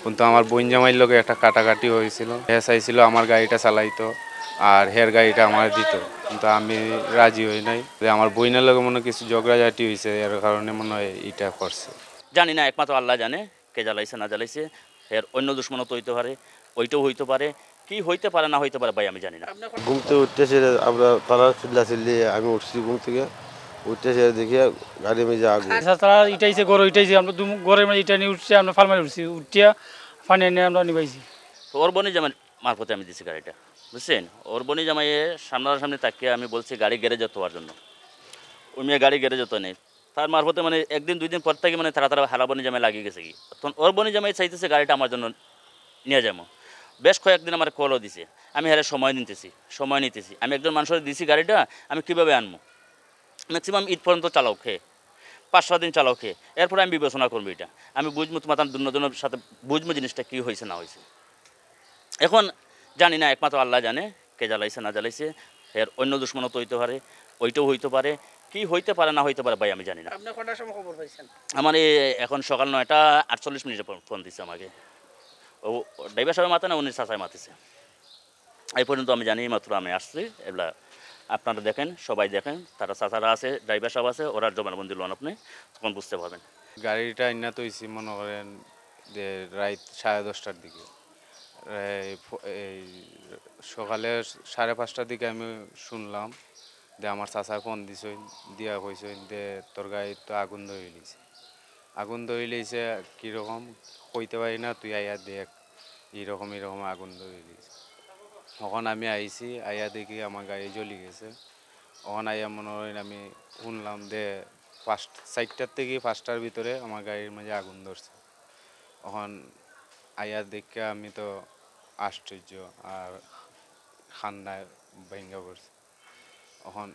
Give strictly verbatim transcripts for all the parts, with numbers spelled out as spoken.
কিন্তু আমার বইন জামাইর লগে একটা কাটাকাটি হয়েছিল। হে চাইছিল আমার গাড়িটা চালাইতো, আর হের গাড়িটা আমার দিত, কিন্তু আমি রাজি হই নাই। যে আমার বইনের লগে মনে কিছু ঝগড়াঝাটি হয়েছে, এর কারণে মনে হয় এটা করছে। জানি না, একমাত্র আল্লাহ জানে কে জ্বালাইছে না জ্বালাইছে। এর অন্য দুশমনও তো হইতে পারে, ওইটাও হইতে পারে, কি হইতে পারে না হইতে পারে ভাই, আমি জানি না। ঘুম থেকে উঠতে সে আমরা তারা চিল্লা চিল্লি, আমি উঠছি ঘুম থেকে, উঠতে সে দেখি গাড়ি মেজে আগুন। আচ্ছা, তারা ইটাইছে, ঘর ইটাইছে, আমরা দুম-, ঘরের মধ্যে ইটা নিয়ে উঠছে, আমরা ফাল মারি উঠছি, উঠিয়া পানি এনে আমরা নিবাইছি। তো ওর বনি জামাই মারফতে আমি দিছি গাড়িটা, বুঝছেন? ওর বনি জামাইয়ে সামনাসামনি তাকিয়ে আমি বলছি গাড়ি গ্যারেজে তোয়ার জন্য, ওই মেয়ে গাড়ি গ্যারেজে তো নেই। তার মারফতে মানে একদিন দুই দিন পর থেকে মানে তারা তারা হারা বনি জামাই লাগিয়ে গেছে কি, তখন ওর বনি জামাই চাইতেছে গাড়িটা আমার জন্য নিয়ে যাবো। বেশ কয়েকদিন আমার কলও দিছে, আমি হেরে সময় নিতেছি, সময় নিতেছি। আমি একজন মানুষের দিছি গাড়িটা, আমি কিভাবে আনবো? ম্যাক্সিমাম ঈদ পর্যন্ত চালাও খেয়ে, পাঁচ সাত দিন চালাও খেয়ে, এরপরে আমি বিবেচনা করবো এটা। আমি বুঝবো তোমার দুর্নজনের সাথে, বুঝবো জিনিসটা কী হয়েছে না হয়েছে। এখন জানি না, একমাত্র আল্লাহ জানে কে জ্বালাইছে না জ্বালাইছে। এর অন্য দুশমনও তো হইতে পারে, ওইটাও হইতে পারে, কি হইতে পারে না হইতে পারে ভাই, আমি জানি না। আপনি কটার সময় খবর পাইছেন? আমার এই এখন সকাল নয়টা আটচল্লিশ মিনিটে ফোন, ফোন দিছে আমাকে। ও ড্রাইভার সাহেব মাতে না, উনি চাচায় মাতিছে। এই পর্যন্ত আমি জানি, মাত্র আমি আসছি। এগুলা আপনারা দেখেন, সবাই দেখেন, তারা চাচারা আছে, ড্রাইভার সাহেব আছে, ওরা জবানবন্দি লন আপনি, তখন বুঝতে পারবেন। গাড়িটা আইনা তো হইছি মনে করেন যে রাত সাড়ে দশটার দিকে। এই ফো-, এই সকালে সাড়ে পাঁচটার দিকে আমি শুনলাম যে আমার চাচায় ফোন দিছইন, দিয়া কইছইন যে তোর গাড়িত তো আগুন ধরি লিছে। আগুন ধরি লিছে কীরকম কইতে পারি না, তুই আইয়া দেখ, এইরকম এইরকম আগুন ধরি লিছে। তখন আমি আইছি, আইয়া দেখি আমার গাড়ি জ্বলি গেছে। তখন আইয়া মনে করেন আমি শুনলাম যে পাঁচ, চারটার থেকে পাঁচটার ভিতরে আমার গাড়ির মাঝে আগুন ধরছে। তখন আইয়া দেখে আমি তো আশ্চর্য, আর কান্দায় ভাইঙ্গা পড়ছি। তখন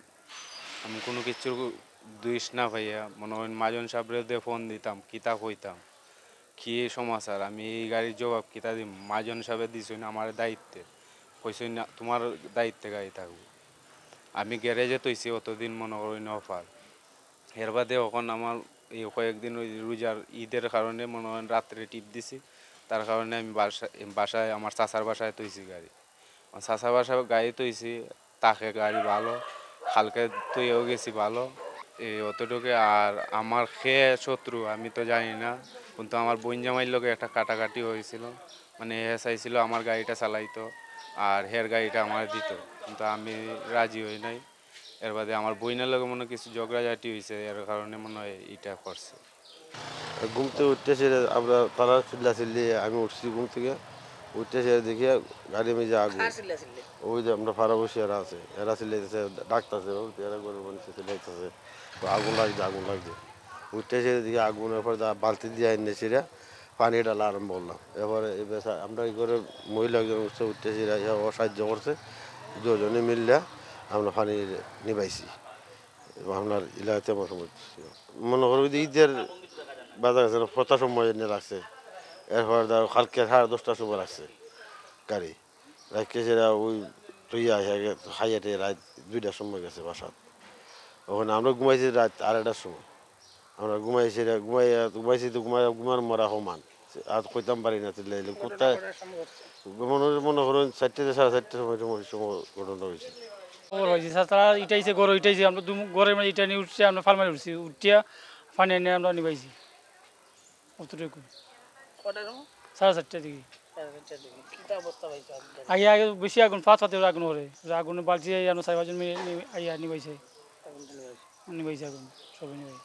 আমি কোনো কিছুর দোষ না পাইয়া মনে করেন মাজন সাহেবরে দিয়ে ফোন দিতাম, কিতা কইতাম, কি সমাচার, আমি এই গাড়ির জবাব কিতা দিম? মাজন সাহেবে দিছইন আমার দায়িত্বে, কইছইন না তোমার দায়িত্বে গাড়ি থাকবো। আমি গ্যারেজে থইছি অতদিন মনে করেন অফার। এর বাদে এখন আমার এই কয়েকদিন ওই রোজার ঈদের কারণে মনে করেন রাত্রে টিপ দিছি, তার কারণে আমি বাসা-, বাসায়, আমার চাচার বাসায় থইছি গাড়ি। আমার চাচার বাসায় গাড়ি থইছি, তাকে গাড়ি ভালো, কালকে থইয়াও গেছি ভালো। এই অতটুকু। আর আমার কে শত্রু আমি তো জানি না, কিন্তু আমার বইন জামাইর লগে একটা কাটাকাটি হয়েছিল, মানে হে চাইছিল আমার গাড়িটা চালাইতো, আর হের গাড়িটা আমার দিত, কিন্তু আমি রাজি হই নাই। এর বাদে আমার বইনের লগে মনে কিছু ঝগড়াঝাটি হয়েছে, এর কারণে মনে হয় এটা করছে। ঘুম থেকে উঠতে সে আমরা তারা চিল্লা চিল্লি, আমি উঠছি ঘুম থেকে, উঠতে সে দেখি গাড়ি মেজে আগুন। কার চিল্লা চিল্লি? ওই যে আমরা পাড়া বসে এরা আছে, এরা চিল্লাইতেছে, ডাকতেছে, এরা গরিব মানুষ চিল্লাইতেছে, তো আগুন লাগছে, আগুন লাগছে। উঠতে সে দেখি আগুনের পর যা বালতি দিয়ে আইনে সেটা পানি ঢালা আরম্ভ করলাম। এরপরে এই বেচা-, আমরা এই ঘরের মহিলা একজন উঠছে, উঠতে সে এরা ও সাহায্য করছে, দুজনে মিললে আমরা পানি নিবাইছি। এবং আপনার এলাকাতে আমার সময় ছিল। মনে করো যে ঈদের বাজার আছে না, ফতা সময় এনে রাখছে, এরপর ধরো কালকে সাড়ে দশটার সময় রাখছে গাড়ি, রাখছে সেটা ওই তুই আসে আগে খাইয়ে টেয়ে রাত দুইটার সময় গেছে বাসাত। ওখানে আমরা ঘুমাইছি রাত আড়াইটার সময়, আমরা ঘুমাইছি রে, ঘুমাই, ঘুমাইছি তো ঘুমাই, ঘুমার মরা সমান। আর কইতাম পারি না, চিল্লাইলে কোথায়? মনে, মনে করুন চারটে, সাড়ে চারটের সময়, সময়, সময় ঘটনা হয়েছে। খবর পাইছি, স্যার, তারা ইটাইছে, ঘর ইটাইছে, আমরা দুম-, ঘরের মধ্যে ইটা নিয়ে উঠছে, আমরা ফাল মারি উঠছি, উঠিয়া পানি এনে আমরা নিবাইছি। অতটুকু। কটার সময়? সাড়ে চারটার দিকে। সাড়ে চারটার দিকে। কিতা অবস্থা পাইছো আগুন? আগে, আগে বেশি আগুন, পাঁচ পাতে আগুন করে। আগুন বালতি আইয়া আমরা চার পাঁচজন মিলে নি-, আইয়া নিবাইছে। আগুন তো নিবাইছে। নিবাইছে আগুন, সবাই নিবাইছে।